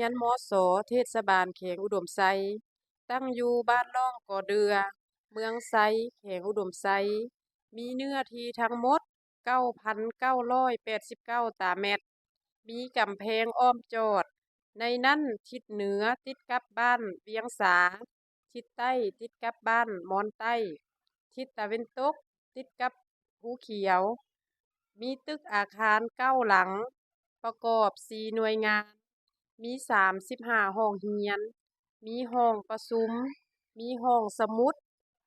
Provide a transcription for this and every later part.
ຮຽນ ມສ ເທດສະບານແຂວງອຸດົມໄຊ, ຕັ້ງຢູ່ບ້ານລ້ອງກໍເດືອ, ເມືອງໄຊ, ແຂວງອຸດົມໄຊ, ມີເນື້ອທີ່ທັງໝົດ ເກົ້າພັນເກົ້າຮ້ອຍແປດສິບເກົ້າຕາແມັດ, ມີກຳແພງອ້ອມຈອດ, ໃນນັ້ນທິດເໜືອຕິດກັບບ້ານວຽງສາ, ທິດໃຕ້ຕິດກັບບ້ານມອນໃຕ້, ທິດຕາເວັນຕົກຕິດກັບພູຂຽວ. ມີຕຶກອາຄານເກົ້າຫຼັງ, ປະກອບສີ່ໜ່ວຍງານ, ມີສາມສິບຫ້າຫ້ອງຮຽນ, ມີຫ້ອງປະຊຸມ, ມີຫ້ອງສະໝຸດ,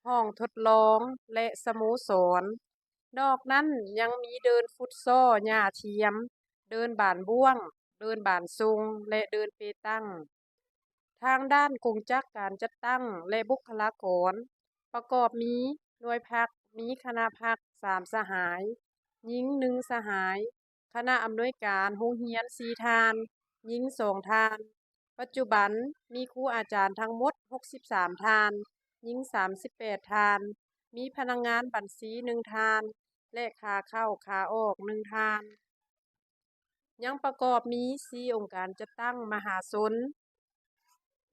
ຫ້ອງທົດລອງ ແລະ ສະໂມສອນ. ນອກນັ້ນຍັງມີເດີ່ນຟຸດຊໍຫຍ້າທຽມ, ເດີ່ນບານບ້ວງ, ເດີ່ນບານຊົງ ແລະ ເດີ່ນເປຕັງ. ທາງດ້ານກົງຈັກການຈັດຕັ້ງ ແລະ ບຸກຄະລາກອນ ປະກອບມີໜ່ວຍພັກ, ມີຄະນະພັກສາມສະຫາຍ, ຍິງໜຶ່ງສະຫາຍ, ຄະນະອຳນວຍການໂຮງຮຽນສີ່ທ່ານ, ຍິງສອງທ່ານ. ປັດຈຸບັນມີຄູອາຈານທັງໝົດຫົກສິບສາມທ່ານ, ຍິງສາມສິບແປດທ່ານ, ມີພະນັກງານບັນຊີໜຶ່ງທ່ານ ແລະ ຂາເຂົ້າຂາອອກໜຶ່ງທ່ານ. ຍັງປະກອບມີສີ່ອົງການຈັດຕັ້ງມະຫາຊົນ.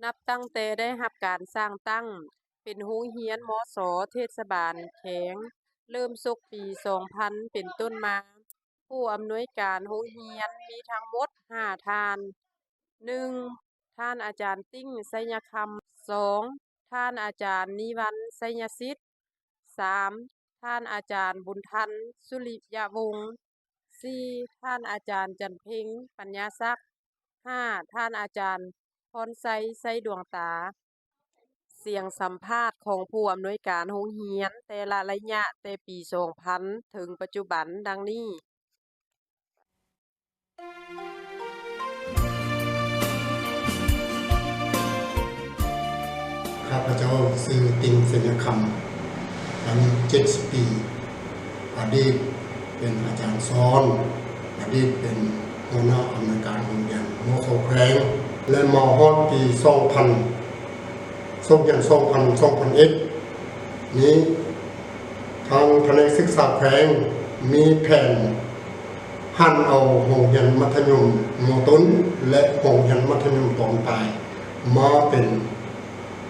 ນັບຕັ້ງແຕ່ໄດ້ຮັບການສ້າງຕັ້ງເປັນໂຮງຮຽນ ມສ ເທດສະບານແຂວງ ເລີ່ມສົກປີສອງພັນເປັນຕົ້ນມາ, ຜູ້ອຳນວຍການໂຮງຮຽນມີທັງໝົດຫ້າທ່ານ. ໜຶ່ງ ທ່ານອາຈານຕິ້ງ ໄຊຍະຄຳ, ສອງ ທ່ານອາຈານນິວັນ ໄຊຍະສິດ, ສາມ ທ່ານອາຈານບຸນທັນ ສຸລິຍະວົງ, ສີ່ ທ່ານອາຈານຈັນເພັງ ປັນຍາສັກ, ຫ້າ ທ່ານອາຈານພອນໄຊ ໄຊດວງຕາ. ສຽງສຳພາດຂອງຜູ້ອຳນວຍການໂຮງຮຽນແຕ່ລະໄລຍະແຕ່ປີສອງພັນເຖິງປັດຈຸບັນດັ່ງນີ້. ຂ້າພະເຈົ້າຊື່ ຕິ້ງ ໄຊຍະຄຳ, ອາຍຸເຈັດສິບປີ, ອະດີດເປັນອາຈານສອນ, ອະດີດເປັນຫົວໜ້າອຳນວຍການໂຮງຮຽນ ມສ ແຂວງ ແລະ ມາຮອດປີສອງພັນ ສົກຮຽນສອງພັນ ສອງພັນເອັດນີ້ ທາງພະແນກສຶກສາແຂວງມີແຜນຫັນເອົາໂຮງຮຽນມັດທະຍົມ ມ.ຕົ້ນ ແລະ ໂຮງຮຽນມັດທະຍົມຕອນປາຍ ມາເປັນ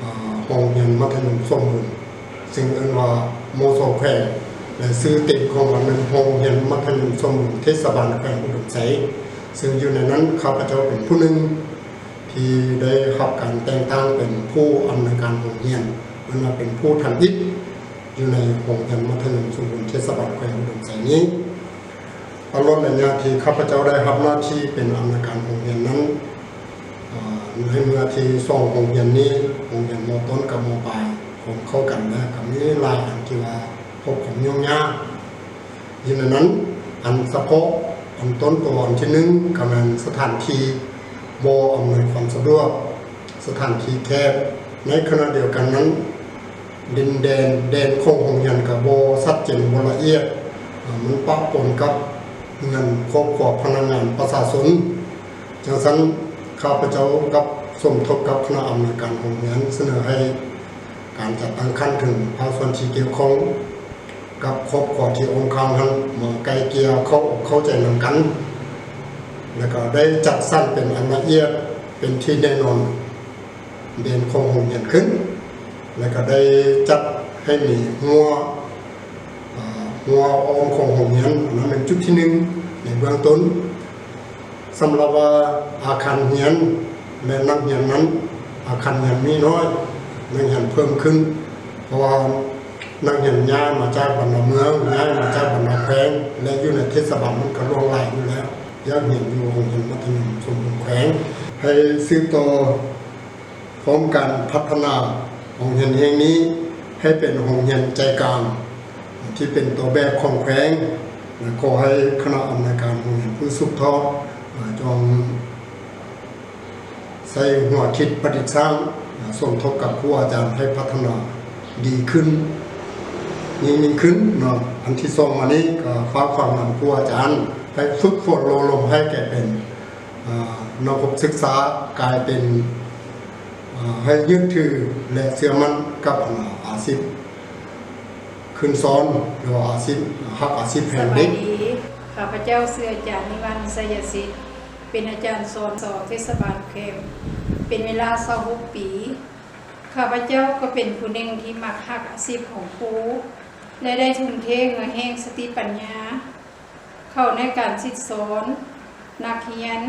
ອາ ໂຮງຮຽນມັດທະຍົມສົມບູນ ເຊິ່ງເອີ້ນວ່າ ມສ ແຂວງ ແລະ ຊື່ເຕັມຂອງມັນແມ່ນໂຮງຮຽນມັດທະຍົມສົມບູນເທດສະບານແຂວງອຸດົມໄຊ, ເຊິ່ງຢູ່ໃນນັ້ນຂ້າພະເຈົ້າເປັນຜູ້ໜຶ່ງ ທີ່ໄດ້ຮັບການແຕ່ງຕັ້ງເປັນຜູ້ອຳນວຍການໂຮງຮຽນ ເອີ້ນວ່າເປັນຜູ້ທຳອິດຢູ່ໃນໂຮງຮຽນມັດທະຍົມສົມບູນເທດສະບານແຂວງອຸດົມໄຊນີ້. ຕະຫຼອດໄລຍະທີ່ຂ້າພະເຈົ້າໄດ້ຮັບໜ້າທີ່ເປັນອຳນວຍການໂຮງຮຽນນັ້ນ, ໃນເມື່ອທີ່ສອງໂຮງຮຽນນີ້, ໂຮງຮຽນ ມ.ຕົ້ນ ກັບ ມ.ປາຍ ເຂົ້າກັນແລ້ວ ກໍມີຫຼາຍອັນທີ່ວ່າພົບຄວາມຫຍຸ້ງຍາກ ຢູ່ໃນນັ້ນ ອັນສະເພາະອັນຕົ້ນຕົວອັນທີໜຶ່ງ ກໍແມ່ນສະຖານທີ່ບໍ່ອຳນວຍຄວາມສະດວກ, ສະຖານທີ່ແຄບ. ໃນຂະນະດຽວກັນນັ້ນ ດິນແດນ ແດນຂອງໂຮງຮຽນກໍບໍ່ຊັດເຈນ, ບໍ່ລະອຽດ, ມັນປະປົນກັບເຮືອນຄອບຄົວພະນັກງານປະຊາຊົນ. ຈັ່ງຊັ້ນ ຂ້າພະເຈົ້າກັບສົມທົບກັບຄະນະອຳນວຍການໂຮງຮຽນ ສະເໜີໃຫ້ການຈັດຕັ້ງຂັ້ນເທິງ ພາກສ່ວນທີ່ກ່ຽວຂ້ອງ ກັບຄອບຄົວທີ່ອ້ອມຂ້າງຫັ້ນມາໄກ່ເກ່ຍເຂົ້າອົກເຂົ້າໃຈນຳກັນ ແລ້ວກໍໄດ້ຈັດສັນເປັນອັນລະອຽດ ເປັນທີ່ແນ່ນອນເດັ່ນຂອງໂຮງຮຽນຂຶ້ນ ແລ້ວກໍໄດ້ຈັດໃຫ້ມີຮົ້ວ ອາ ຮົ້ວອ້ອມຂອງໂຮງຮຽນ. ອັນນັ້ນແມ່ນຈຸດທີໜຶ່ງໃນເບື້ອງຕົ້ນ. ສຳລັບວ່າອາຄານຮຽນ ແລະ ນັກຮຽນນັ້ນ ອາຄານຮຽນມີນ້ອຍ, ນັກຮຽນເພີ່ມຂຶ້ນ ເພາະວ່ານັກຮຽນຍ້າຍມາຈາກບັນດາເມືອງ, ຍ້າຍມາຈາກບັນດາແຂວງ ແລະ ຢູ່ໃນເທດສະບານມັນກໍຫຼວງຫຼາຍຢູ່ແລ້ວ, ຢາກຮຽນຢູ່ໂຮງຮຽນມັດທະຍົມສົມບູນແຂວງ. ໃຫ້ສືບຕໍ່ ພ້ອມການພັດທະນາໂຮງຮຽນແຫ່ງນີ້ໃຫ້ເປັນໂຮງຮຽນໃຈກາງ ທີ່ເປັນຕົວແບບຂອງແຂວງ ແລະ ຂໍໃຫ້ຄະນະອຳນວຍການໂຮງຮຽນຜູ້ສືບທອດ ອາ ຈົ່ງໃສ່ຫົວຄິດປະດິດສ້າງ ອາ ສົມທົບກັບຄູອາຈານໃຫ້ພັດທະນາດີຂຶ້ນ ຍິ່ງໆຂຶ້ນເນາະ. ອັນທີສອງມານີ້ກໍຝາກຝັງນຳຄູອາຈານໃຫ້ຝຶກຝົນໂລມໃຫ້ແກ່ເປັນ ອາ ນັກສຶກສາກາຍເປັນ ອາ ໃຫ້ຍຶດຖື ແລະ ເຊື່ອໝັ້ນກັບ ອາ ອາຊີບຂຶ້ນສອນ ຫຼືວ່າອາຊີບ ຮັກອາຊີບແຫ່ງເດັກ. ສະບາຍດີ, ຂ້າພະເຈົ້າຊື່ອາຈານນິວັນ ໄຊຍະສິດ, ເປັນອາຈານສອນ ສ ເທດສະບານແຂວງ ເປັນເວລາຊາວຫົກປີ. ຂ້າພະເຈົ້າກໍເປັນຜູ້ໜຶ່ງທີ່ມັກຮັກອາຊີບຂອງຄູ ແລະ ໄດ້ທຸ່ມເທເຫື່ອແຮງສະຕິປັນຍາ ເຂົ້າໃນການສິດສອນນັກຮຽນ,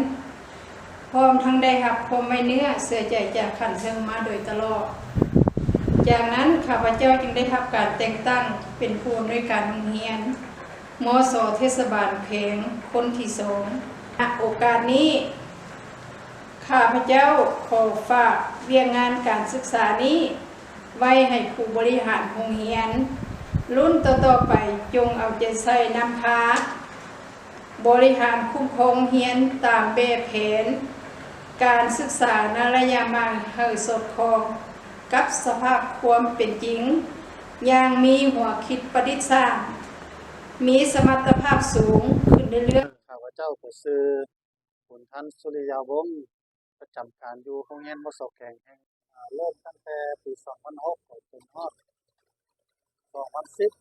ພ້ອມທັງໄດ້ຮັບຄວາມໄວ້ເນື້ອເຊື່ອໃຈຈາກຂັ້ນເທິງມາໂດຍຕະຫຼອດ. ຈາກນັ້ນ ຂ້າພະເຈົ້າຈຶ່ງໄດ້ຮັບການແຕ່ງຕັ້ງເປັນຜູ້ອຳນວຍການໂຮງຮຽນ ມສ ເທດສະບານແຂວງຄົນທີສອງ. ນະໂອກາດນີ້ ຂ້າພະເຈົ້າຂໍຝາກວຽກງານການສຶກສານີ້ໄວ້ໃຫ້ຜູ້ບໍລິຫານໂຮງຮຽນລຸ້ນຕໍ່ໆໄປ ຈົ່ງເອົາໃຈໃສ່ນຳພາບໍລິຫານຄຸ້ມຄອງຮຽນຕາມແບບແຜນການສຶກສາໃນໄລຍະມາໃຫ້ສອດຄ່ອງກັບສະພາບຄວາມເປັນຈິງ ຢ່າງມີຫົວຄິດປະດິດສ້າງ, ມີສະມັດຕະພາບສູງຂຶ້ນເລື້ອຍໆ. ຂ້າພະເຈົ້າກໍຊື່ ບຸນທັນ ສຸລິຍາວົງ ປະຈຳການຢູ່ໂຮງຮຽນ ມສ ແຂວງແຫ່ງ ເລີ່ມຕັ້ງແຕ່ປີສອງພັນຫົກ ໄປຈົນຮອດສອງພັນສິບ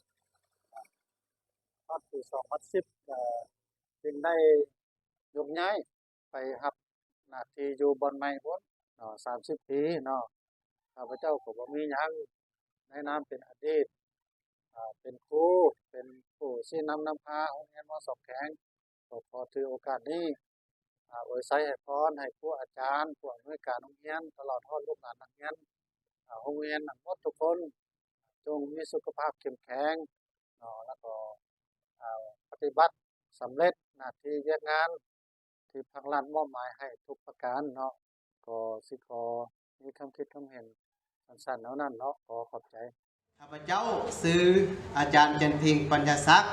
ຮອດປີສອງພັນສິບ ຈຶ່ງໄດ້ຍົກຍ້າຍໄປຮັບໜ້າທີ່ຢູ່ບ່ອນໃໝ່ພຸ້ນເນາະ ສາມສິບປີເນາະ. ຂ້າພະເຈົ້າກໍບໍ່ມີຫຍັງ ໃນນາມເປັນອະດີດ ເປັນຄູ ເປັນຜູ້ຊີ້ນຳນຳພາໂຮງຮຽນ ມສ ແຂວງ ກໍຂໍຖືໂອກາດນີ້ ອາ ອວຍໄຊໃຫ້ພອນໃຫ້ຄູອາຈານ ຜູ້ອຳນວຍການໂຮງຮຽນ ຕະຫຼອດຮອດລູກຫຼານນັກຮຽນ ອາ ໂຮງຮຽນທັງໝົດທຸກຄົນ ຈົ່ງມີສຸຂະພາບເຂັ້ມແຂງເນາະ ແລ້ວກໍ ອາ ປະຕິບັດສຳເລັດໜ້າທີ່ວຽກງານ ທີ່ພັກລັດມອບໝາຍໃຫ້ທຸກປະການເນາະ. ກໍຊິຂໍມີຄຳຄິດຄຳເຫັນສັ້ນໆເທົ່ານັ້ນເນາະ. ຂໍຂອບໃຈ. ຂ້າພະເຈົ້າຊື່ອາຈານ ຈັນເພັງ ປັນຍາສັກ,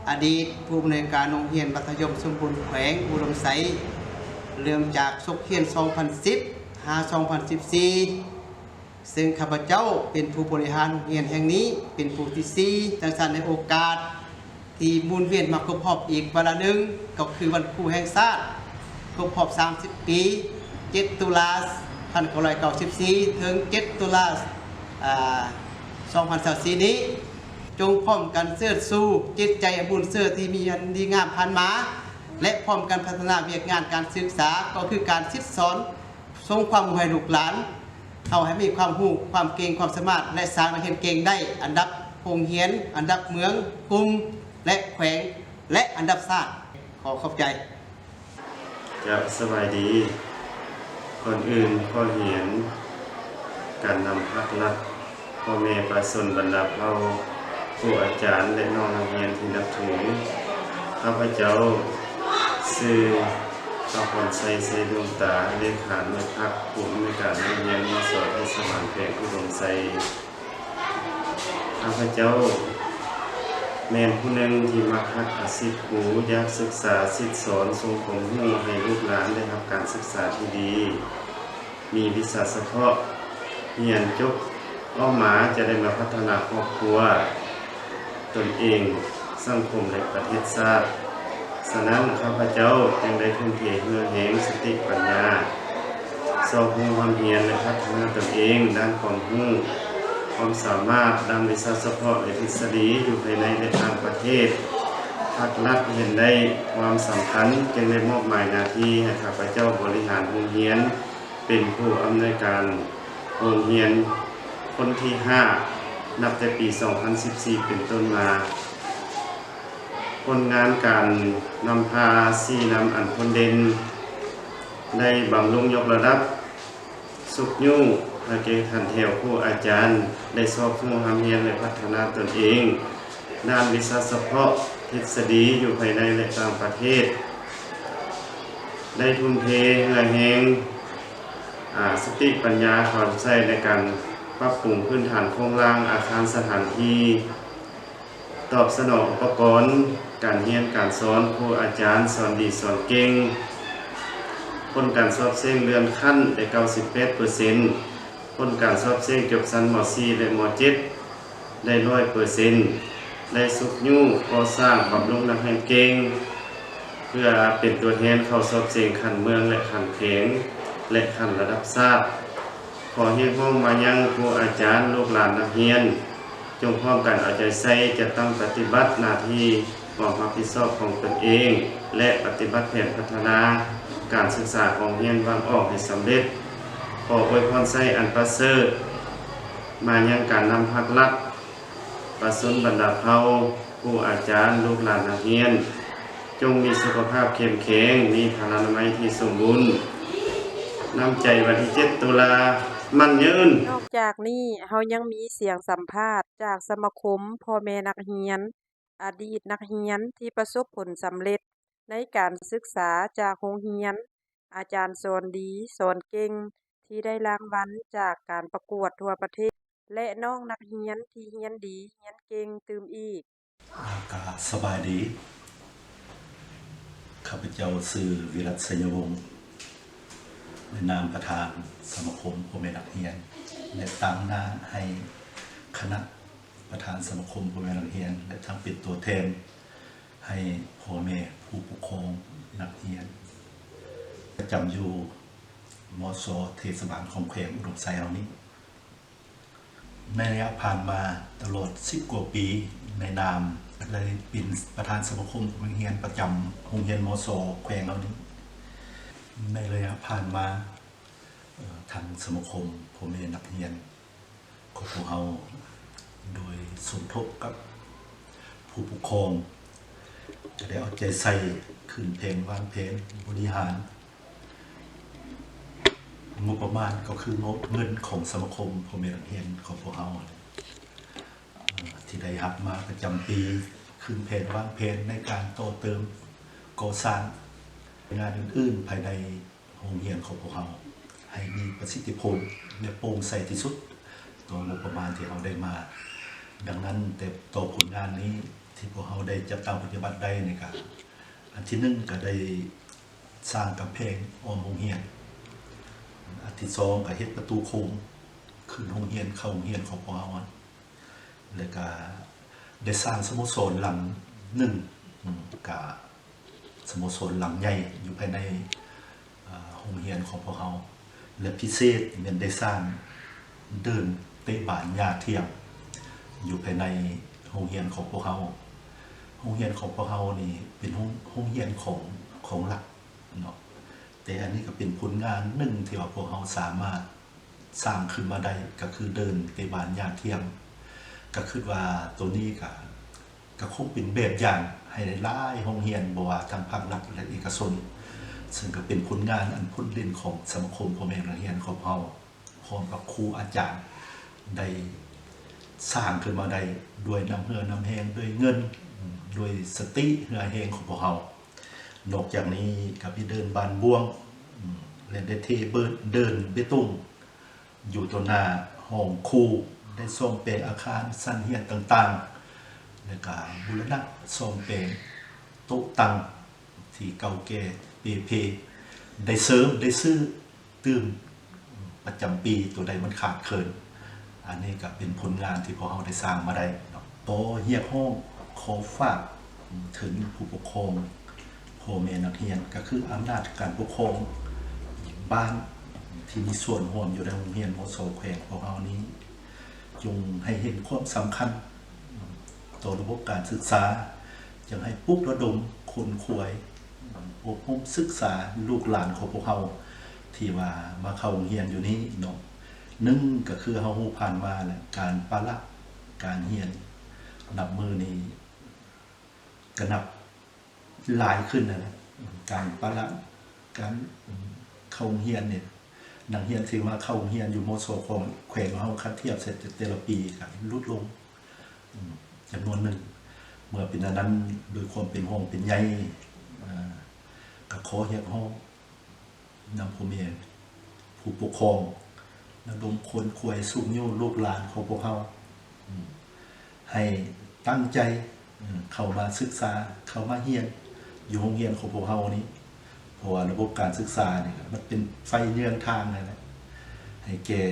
ອະດີດຜູ້ອຳນວຍການໂຮງຮຽນມັດທະຍົມສົມບູນແຂວງອຸດົມໄຊ, ເລີ່ມຈາກສົກຮຽນສອງພັນສິບ ຫາ ສອງພັນສິບສີ່ ເຊິ່ງຂ້າພະເຈົ້າເປັນຜູ້ບໍລິຫານໂຮງຮຽນແຫ່ງນີ້ເປັນຜູ້ທີສີ່. ຈັ່ງຊັ້ນໃນໂອກາດທີ່ໝູນວຽນມາຄົບຮອບອີກວາລະໜຶ່ງ ກໍຄືວັນຄູແຫ່ງຊາດ ຄົບຮອບສາມສິບປີ ເຈັດຕຸລາ ພັນເກົ້າຮ້ອຍເກົ້າສິບສີ່ ເຖິງເຈັດຕຸລາ ອາ ສອງພັນຊາວສີ່ນີ້ ຈົ່ງພ້ອມກັນເຊີດຊູຈິດໃຈອັນບຸນເຊີທີ່ມີອັນດີງາມຜ່ານມາ ແລະ ພ້ອມກັນພັດທະນາວຽກງານການສຶກສາ ກໍຄືການສິດສອນ ສົ່ງຄວາມຮູ້ໃຫ້ລູກຫຼານເຮົາໃຫ້ມີຄວາມຮູ້ ຄວາມເກັ່ງ ຄວາມສາມາດ ແລະ ສ້າງນັກຮຽນເກັ່ງໄດ້ອັນດັບໂຮງຮຽນ, ອັນດັບເມືອງ, ກຸ່ມ ແລະ ແຂວງ ແລະ ອັນດັບຊາດ. ຂໍຂອບໃຈ. ເຈົ້າ ສະບາຍດີ. ກ່ອນອື່ນຂໍຮຽນການນຳພັກລັດ ພໍ່ແມ່ປະຊາຊົນບັນດາເຜົ່າ, ຄູອາຈານ ແລະ ນ້ອງນັກຮຽນທີ່ນັບຖື. ຂ້າພະເຈົ້າຊື່ ພະພອນໄຊ ໄຊດວງຕາ, ເລຂາໜ່ວຍພັກ, ຜູ້ອຳນວຍການໂຮງຮຽນ ມສ ເທດສະບານແຂວງອຸດົມໄຊ. ຂ້າພະເຈົ້າແມ່ນຜູ້ໜຶ່ງທີ່ມັກຮັກອາຊີບຄູ, ຢາກສຶກສາສິດສອນ, ສົ່ງຄວາມຮູ້ໃຫ້ລູກຫຼານໄດ້ຮັບການສຶກສາທີ່ດີ. ມີວິຊາສະເພາະຮຽນຈົບອອກມາຈະໄດ້ມາພັດທະນາຄອບຄົວ, ຕົນເອງ, ສັງຄົມ ແລະ ປະເທດຊາດ. ສະນັ້ນ ຂ້າພະເຈົ້າຈຶ່ງໄດ້ທຸ່ມເທເຫື່ອແຮງສະຕິປັນຍາ, ຊອກຮູ້ຮ່ຳຮຽນ ແລະ ພັດທະນາຕົນເອງດ້ານຄວາມຮູ້, ຄວາມສາມາດດ້ານວິຊາສະເພາະ ແລະ ທິດສະດີຢູ່ພາຍໃນ ແລະ ຕ່າງປະເທດ. ພັກລັດເຫັນໄດ້ຄວາມສຳຄັນ ຈຶ່ງໄດ້ມອບໝາຍໜ້າທີ່ໃຫ້ຂ້າພະເຈົ້າບໍລິຫານໂຮງຮຽນ ເປັນຜູ້ອຳນວຍການໂຮງຮຽນຄົນທີຫ້າ ນັບແຕ່ປີສອງພັນສິບສີ່ເປັນຕົ້ນມາ. ຜົນງານການນຳພາຊີ້ນຳອັນພົ້ນເດັ່ນ ໄດ້ບຳລຸງຍົກລະດັບ, ຊຸກຍູ້ໃຫ້ແກ່ຖັນແຖວຄູອາຈານ ໄດ້ຊອກຮູ້ຮ່ຳຮຽນ ແລະ ພັດທະນາຕົນເອງດ້ານວິຊາສະເພາະ, ທິດສະດີຢູ່ພາຍໃນ ແລະ ຕ່າງປະເທດ. ໄດ້ທຸ່ມເທເຫື່ອແຮງ ອາ ສະຕິປັນຍາເຂົ້າໃຊ້ໃນການປັບປຸງພື້ນຖານໂຄງລ່າງອາຄານສະຖານທີ່, ຕອບສະໜອງອຸປະກອນການຮຽນການສອນ, ຄູອາຈານສອນດີສອນເກັ່ງ, ຜົນການສອບເສັງເລື່ອນຂັ້ນໄດ້ເກົ້າສິບແປດເປີເຊັນ, ຜົນການສອບເສັງຈົບຊັ້ນ ມ.ສີ່ ແລະ ມ.ເຈັດ ໄດ້ຮ້ອຍເປີເຊັນ, ໄດ້ຊຸກຍູ້ກໍ່ສ້າງບຳລຸງນັກຮຽນເກັ່ງ ເພື່ອເປັນຕົວແທນເຂົ້າສອບເສັງຂັ້ນເມືອງ ແລະ ຂັ້ນແຂວງ ແລະ ຂັ້ນລະດັບຊາດ. ຂໍຮຽກຮ້ອງມາຍັງຄູອາຈານ, ລູກຫຼານນັກຮຽນ, ຈົ່ງພ້ອມກັນເອົາໃຈໃສ່ຈັດຕັ້ງປະຕິບັດໜ້າທີ່ຄວາມຮັບຜິດຊອບຂອງຕົນເອງ ແລະ ປະຕິບັດແຜນພັດທະນາ ການສຶກສາຂອງໂຮງຮຽນຫວັງອອກໃຫ້ສຳເລັດ. ຂໍອວຍພອນໄຊອັນປະເສີດມາຍັງການນຳພັກລັດ, ປະຊາຊົນບັນດາເຜົ່າ, ຄູອາຈານ, ລູກຫຼານນັກຮຽນ, ຈົ່ງມີສຸຂະພາບເຂັ້ມແຂງ, ມີພະລານາໄມທີ່ສົມບູນ. ນ້ຳໃຈວັນທີເຈັດຕຸລາ ໝັ້ນຍືນ. ນອກຈາກນີ້, ເຮົາຍັງມີສຽງສຳພາດຈາກສະມາຄົມພໍ່ແມ່ນັກຮຽນ, ອະດີດນັກຮຽນທີ່ປະສົບຜົນສຳເລັດໃນການສຶກສາຈາກໂຮງຮຽນ, ອາຈານສອນດີ, ສອນເກັ່ງ ທີ່ໄດ້ລາງວັນຈາກການປະກວດທົ່ວປະເທດ ແລະ ນ້ອງນັກຮຽນທີ່ຮຽນດີ, ຮຽນເກັ່ງຕື່ມອີກ. ອາ ກະສະບາຍດີ. ຂ້າພະເຈົ້າຊື່ ວິລັດ ໄຊຍະວົງ ໃນນາມປະທານສະມາຄົມພໍ່ແມ່ນັກຮຽນ ແລະ ຕາງໜ້າໃຫ້ຄະນະປະທານສະມາຄົມພໍ່ແມ່ນັກຮຽນ ແລະ ທັງເປັນຕົວແທນໃຫ້ພໍ່ແມ່ຜູ້ປົກຄອງນັກຮຽນ ປະຈຳຢູ່ ມສ ເທດສະບານຂອງແຂວງອຸດົມໄຊເຮົານີ້. ໃນໄລຍະຜ່ານມາຕະຫຼອດສິບກວ່າປີ ໃນນາມໄດ້ເປັນປະທານສະມາຄົມນັກຮຽນປະຈຳໂຮງຮຽນ ມສ ແຂວງເຮົານີ້, ໃນໄລຍະຜ່ານມາ ເອີ ທາງສະມາຄົມພໍ່ແມ່ນັກຮຽນຂອງພວກເຮົາ ໂດຍສົມທົບກັບຜູ້ປົກຄອງ ກະໄດ້ເອົາໃຈໃສ່ຂຶ້ນແຜນວາງແຜນບໍລິຫານ ງົບປະມານກໍຄືງົບເງິນຂອງສະມາຄົມພໍ່ແມ່ນັກຮຽນຂອງພວກເຮົາ ເອີ ທີ່ໄດ້ຮັບມາປະຈຳປີ ຂຶ້ນແຜນວາງແຜນໃນການຕໍ່ເຕີມກໍ່ສ້າງງານອື່ນໆພາຍໃນໂຮງຮຽນຂອງພວກເຮົາ ໃຫ້ມີປະສິດທິຜົນ ແລະ ໂປ່ງໃສທີ່ສຸດຕໍ່ງົບປະມານທີ່ເຮົາໄດ້ມາ. ດັ່ງນັ້ນ ແຕ່ຕໍ່ຜົນງານນີ້ທີ່ພວກເຮົາໄດ້ຈັດຕັ້ງປະຕິບັດໄດ້ນີ້ກະ ອັນທີໜຶ່ງກະໄດ້ ສ້າງກຳແພງອ້ອມໂຮງຮຽນ, ອັນທີສອງກະເຮັດປະຕູໂຄງຂຶ້ນໂຮງຮຽນ ເຂົ້າໂຮງຮຽນຂອງພວກເຮົາ ແລ້ວກະໄດ້ສ້າງສະໂມສອນຫຼັງໜຶ່ງ ອາ ກະສະໂມສອນຫຼັງໃຫຍ່ຢູ່ພາຍໃນ ອາ ໂຮງຮຽນຂອງພວກເຮົາ ແລະ ພິເສດແມ່ນໄດ້ສ້າງເດີ່ນເຕະບານຫຍ້າທຽມຢູ່ພາຍໃນໂຮງຮຽນຂອງພວກເຮົາ. ໂຮງຮຽນຂອງພວກເຮົານີ້ເປັນໂຮງ ໂຮງຮຽນຂອງ ຂອງລັດເນາະ, ແຕ່ອັນນີ້ກໍເປັນຜົນງານໜຶ່ງທີ່ວ່າພວກເຮົາສາມາດສ້າງຂຶ້ນມາໄດ້ ກໍຄືເດີ່ນເຕະບານຫຍ້າທຽມ. ກໍຄິດວ່າໂຕນີ້ກໍ ກໍຄົງເປັນແບບຢ່າງໃຫ້ຫຼາຍໆໂຮງຮຽນ ບໍ່ວ່າທັງພາກລັດ ແລະ ເອກະຊົນ, ເຊິ່ງກໍເປັນຜົນງານອັນພົ້ນເດັ່ນຂອງສະມາຄົມພໍ່ແມ່ນັກຮຽນຂອງເຮົາ ພ້ອມກັບຄູອາຈານ ໄດ້ສ້າງຂຶ້ນມາໄດ້ດ້ວຍນ້ຳເຫື່ອນ້ຳແຮງ, ດ້ວຍເງິນ, ດ້ວຍສະຕິເຫື່ອແຮງຂອງພວກເຮົາ. ນອກຈາກນີ້ກໍມີເດີ່ນບານບວງ ແລະ ໄດ້ເທເບີດ ເດີ່ນເບຕົງ ຢູ່ຕໍ່ໜ້າຫ້ອງຄູ, ໄດ້ສ້ອມແປງອາຄານຊັ້ນຮຽນຕ່າງໆ ແລະກະບູລະນະສ້ອມແປງໂຕະຕັ່ງທີ່ເກົ່າແກ່ເປ່ເພ, ໄດ້ເສີມ ໄດ້ຊື້ຕື່ມປະຈຳປີ ໂຕໃດມັນຂາດເຂີນ. ອັນນີ້ກະເປັນຜົນງານທີ່ພວກເຮົາໄດ້ສ້າງມາໄດ້ເນາະ. ຂໍຮຽກຮ້ອງ ຂໍຝາກເຖິງຜູ້ປົກຄອງ ພໍ່ແມ່ນັກຮຽນ ກໍຄືອຳນາດການປົກຄອງບ້ານທີ່ມີສ່ວນຮ່ວມຢູ່ໃນໂຮງຮຽນ ມສ ແຂວງຂອງເຮົານີ້ ຈົ່ງໃຫ້ເຫັນຄວາມສຳຄັນຕໍ່ລະບົບການສຶກສາ, ຈັ່ງໃຫ້ປຸກລະດົມຂົນຂວາຍ ອົບຮົມສຶກສາລູກຫຼານຂອງພວກເຮົາທີ່ວ່າມາເຂົ້າໂຮງຮຽນຢູ່ນີ້ເນາະ. ໜຶ່ງກໍຄືເຮົາຮູ້ຜ່ານມາແຫຼະ ການປະລະການຮຽນນັບມື້ນີ້ ກະນັບຫຼາຍຂຶ້ນຫັ້ນແຫຼະ ການປະລະການເຂົ້າໂຮງຮຽນນີ້ ນັກຮຽນທີ່ມາເຂົ້າໂຮງຮຽນຢູ່ ມສ ຂອງແຂວງຂອງເຮົາ ຄັນທຽບໃສ່ແຕ່ລະປີກະຫຼຸດລົງ ອາ ຈຳນວນໜຶ່ງ. ເມື່ອເປັນອັນນັ້ນ ດ້ວຍຄວາມເປັນຫ່ວງເປັນໃຍ ອາ ກະຂໍຮຽກຮ້ອງ ນຳພໍ່ແມ່ຜູ້ປົກຄອງ ລະດົມຂົນຂວາຍຊຸກຍູ້ລູກຫຼານຂອງພວກເຮົາ ໃຫ້ຕັ້ງໃຈເຂົ້າມາສຶກສາ ເຂົ້າມາຮຽນຢູ່ໂຮງຮຽນຂອງພວກເຮົານີ້ ເພາະວ່າລະບົບການສຶກສານີ້ມັນເປັນໄຟເຍືອງທາງນັ້ນແຫຼະ ໃຫ້ແກ່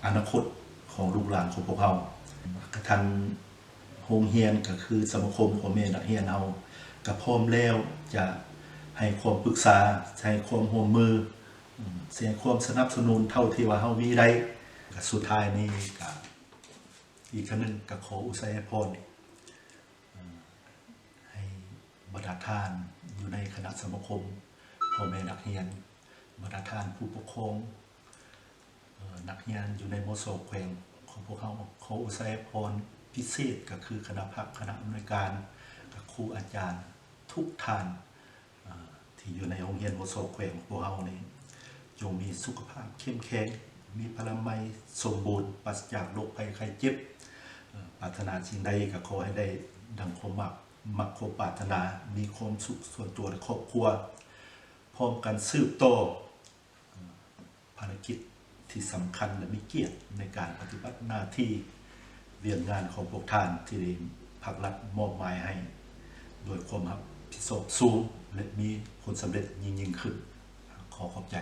ອະນາຄົດຂອງລູກຫຼານຂອງພວກເຮົາ. ກະທັງ ໂຮງຮຽນກໍຄືສະມາຄົມພໍ່ແມ່ນັກຮຽນເຮົາກໍພ້ອມແລ້ວຈະໃຫ້ຄວາມປຶກສາ, ໃຫ້ຄວາມຮ່ວມມື, ໃຫ້ຄວາມສະໜັບສະໜູນເທົ່າທີ່ວ່າເຮົາມີໄດ້. ກໍສຸດທ້າຍນີ້ກໍອີກຄັ້ງໜຶ່ງກໍຂໍອຸໄສໃຫ້ພອນ ໃຫ້ບັນດາທ່ານຢູ່ໃນຄະນະສະມາຄົມ ພໍ່ແມ່ນັກຮຽນ, ບັນດາທ່ານຜູ້ປົກຄອງ, ເອີ່, ນັກຮຽນຢູ່ໃນ ມສ ແຂວງຂອງພວກເຮົາ, ຂໍອວຍໄຊພອນພິເສດກໍຄືຄະນະພັກ, ຄະນະອຳນວຍການ, ກັບຄູອາຈານທຸກທ່ານ ເອີ່, ທີ່ຢູ່ໃນໂຮງຮຽນ ມສ ແຂວງຂອງພວກເຮົານີ້ ຈົ່ງມີສຸຂະພາບເຂັ້ມແຂງ, ມີພະລານາໄມສົມບູນ, ປາສະຈາກໂລກໄພໄຂ້ເຈັບ. ເອີ່, ປາດຖະໜາສິ່ງໃດກໍຂໍໃຫ້ໄດ້ດັ່ງຄວາມມັກ, ມັກຄວາມປາດຖະໜາ, ມີຄວາມສຸກສ່ວນຕົວ ແລະ ຄອບຄົວ, ພ້ອມກັນສືບຕໍ່ ເອີ່, ພາລະກິດທີ່ສຳຄັນ ແລະ ມີກຽດໃນການປະຕິບັດໜ້າທີ່ວຽກງານຂອງພວກທ່ານທີ່ພັກລັດມອບໝາຍໃຫ້ ດ້ວຍຄວາມຮັບຜິດຊອບສູງ ແລະ ມີຜົນສຳເລັດຍິ່ງໆຂຶ້ນ. ຂໍຂອບໃຈ.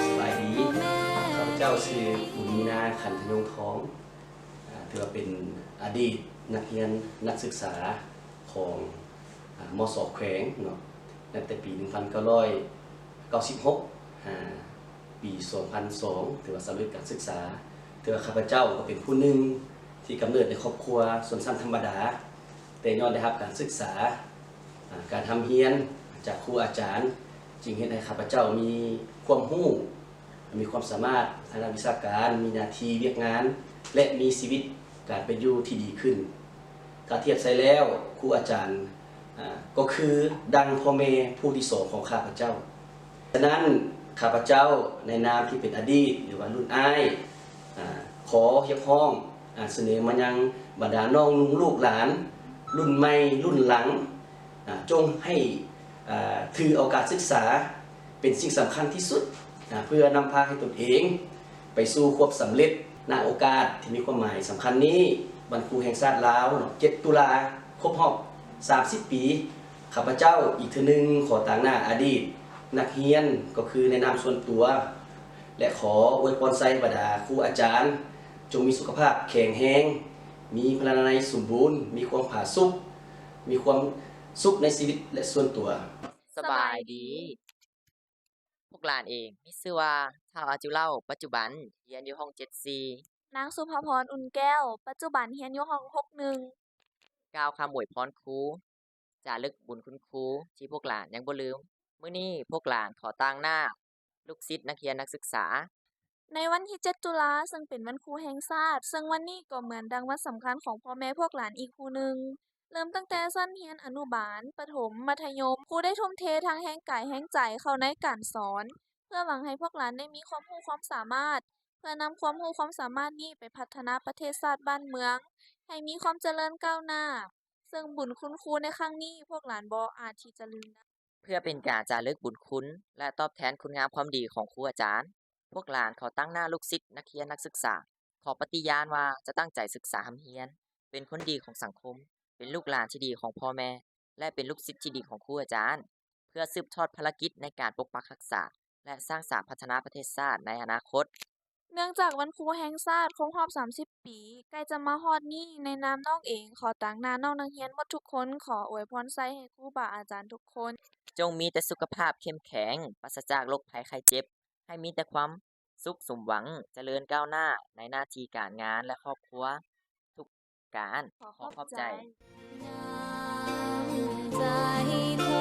ສະບາຍດີ, ຂ້າພະເຈົ້າຊື່ ຄູ ມີນາ ຂັນທະຍົງທອງ. ອາ ຖືວ່າເປັນອະດີດນັກຮຽນນັກສຶກສາຂອງ ອາ ມສ ແຂວງເນາະ, ນັບແຕ່ປີໜຶ່ງພັນເກົ້າຮ້ອຍເກົ້າສິບຫົກ ຫາປີສອງພັນສອງ ຖືວ່າສຳເລັດການສຶກສາ. ຖືວ່າຂ້າພະເຈົ້າກໍເປັນຜູ້ໜຶ່ງທີ່ກຳເນີດໃນຄອບຄົວຊົນຊັ້ນທຳມະດາ, ແຕ່ຍ້ອນໄດ້ຮັບການສຶກສາ, ອາ ການຮ່ຳຮຽນຈາກຄູອາຈານ ຈຶ່ງເຮັດໃຫ້ຂ້າພະເຈົ້າມີຄວາມຮູ້ ມີຄວາມສາມາດທາງດ້ານວິຊາການ, ມີໜ້າທີ່ວຽກງານ ແລະ ມີຊີວິດການເປັນຢູ່ທີ່ດີຂຶ້ນ. ຖ້າທຽບໃສ່ແລ້ວ, ຄູອາຈານ ອາ ກໍຄືດັ່ງພໍ່ແມ່ຜູ້ທີສອງຂອງຂ້າພະເຈົ້າ. ສະນັ້ນ, ຂ້າພະເຈົ້າໃນນາມທີ່ເປັນອະດີດ ຫຼືວ່າລຸ້ນອ້າຍ ອາ ຂໍຮຽກຮ້ອງ ອາ ສະເໜີມາຍັງບັນດານ້ອງນຸ່ງລູກຫຼານລຸ້ນໃໝ່ລຸ້ນຫຼັງ ອາ ຈົ່ງໃຫ້ ອາ ຖືເອົາການສຶກສາເປັນສິ່ງສຳຄັນທີ່ສຸດ ອາ ເພື່ອນຳພາໃຫ້ຕົນເອງໄປສູ່ຄວາມສຳເລັດ. ນະໂອກາດທີ່ມີຄວາມໝາຍສຳຄັນນີ້, ວັນຄູແຫ່ງຊາດລາວເນາະ, ເຈັດ ຕຸລາ ຄົບຮອບສາມສິບປີ, ຂ້າພະເຈົ້າອີກເທື່ອໜຶ່ງຂໍຕາງໜ້າອະດີດນັກຮຽນ, ກໍຄືໃນນາມສ່ວນຕົວ ແລະ ຂໍອວຍພອນໄຊບັນດາຄູອາຈານ ຈົ່ງມີສຸຂະພາບແຂງແຮງ, ມີພະລານາໄມສົມບູນ, ມີຄວາມຜາສຸກ, ມີຄວາມສຸກໃນຊີວິດ ແລະ ສ່ວນຕົວ. ສະບາຍດີ. ພວກຫຼານເອງມີຊື່ວ່າ ທ້າວ ອາຈຸເລົາ, ປັດຈຸບັນຮຽນຢູ່ຫ້ອງເຈັດ ຊີ. ນາງ ສຸພາພອນ ອຸ່ນແກ້ວ, ປັດຈຸບັນຮຽນຢູ່ຫ້ອງຫົກ ໜຶ່ງ. ກ່າວຄຳອວຍພອນຄູ, ຈາລຶກບຸນຄຸນຄູທີ່ພວກຫຼານຍັງບໍ່ລືມ. ມື້ນີ້ພວກຫຼານຂໍຕາງໜ້າລູກສິດນັກຮຽນນັກສຶກສາ ໃນວັນທີເຈັດ ຕຸລາ, ເຊິ່ງເປັນວັນຄູແຫ່ງຊາດ, ເຊິ່ງວັນນີ້ກໍເໝືອນດັ່ງວັນສຳຄັນຂອງພໍ່ແມ່ພວກຫຼານອີກຜູ້ໜຶ່ງ, ເລີ່ມຕັ້ງແຕ່ຊັ້ນຮຽນອະນຸບານ, ປະຖົມ, ມັດທະຍົມ, ຄູໄດ້ທຸ່ມເທທັງແຮງກາຍແຮງໃຈເຂົ້າໃນການສອນ, ເພື່ອຫວັງໃຫ້ພວກຫຼານໄດ້ມີຄວາມຮູ້ຄວາມສາມາດ, ເພື່ອນຳຄວາມຮູ້ຄວາມສາມາດນີ້ໄປພັດທະນາປະເທດຊາດບ້ານເມືອງ ໃຫ້ມີຄວາມຈະເລີນກ້າວໜ້າ, ເຊິ່ງບຸນຄຸນຄູໃນຄັ້ງນີ້ ພວກຫຼານບໍ່ອາດທີ່ຈະລືມໄດ້. ເພື່ອເປັນການຈາລຶກບຸນຄຸນ ແລະ ຕອບແທນຄຸນງາມຄວາມດີຂອງຄູອາຈານ, ພວກຫຼານຂໍຕາງໜ້າລູກສິດນັກຮຽນນັກສຶກສາ ຂໍປະຕິຍານວ່າຈະຕັ້ງໃຈສຶກສາຮ່ຳຮຽນ, ເປັນຄົນດີຂອງສັງຄົມ, ເປັນລູກຫຼານທີ່ດີຂອງພໍ່ແມ່ ແລະ ເປັນລູກສິດທີ່ດີຂອງຄູອາຈານ, ເພື່ອສືບທອດພາລະກິດໃນການປົກປັກຮັກສາ ແລະ ສ້າງສາພັດທະນາປະເທດຊາດໃນອະນາຄົດ. ເນື່ອງຈາກວັນຄູແຫ່ງຊາດຄົບຮອບສາມສິບປີ ໃກ້ຈະມາຮອດນີ້, ໃນນາມນ້ອງເອງ ຂໍຕາງໜ້ານ້ອງນັກຮຽນໝົດທຸກຄົນ ຂໍອວຍພອນໄຊໃຫ້ຄູບາອາຈານທຸກຄົນ ຈົ່ງມີແຕ່ສຸຂະພາບເຂັ້ມແຂງ, ປາສະຈາກໂລກໄພໄຂ້ເຈັບ, ໃຫ້ມີແຕ່ຄວາມສຸກສົມຫວັງ, ຈະເລີນກ້າວໜ້າໃນໜ້າທີ່ການງານ ແລະ ຄອບຄົວທຸກການ. ຂໍຂອບໃຈ.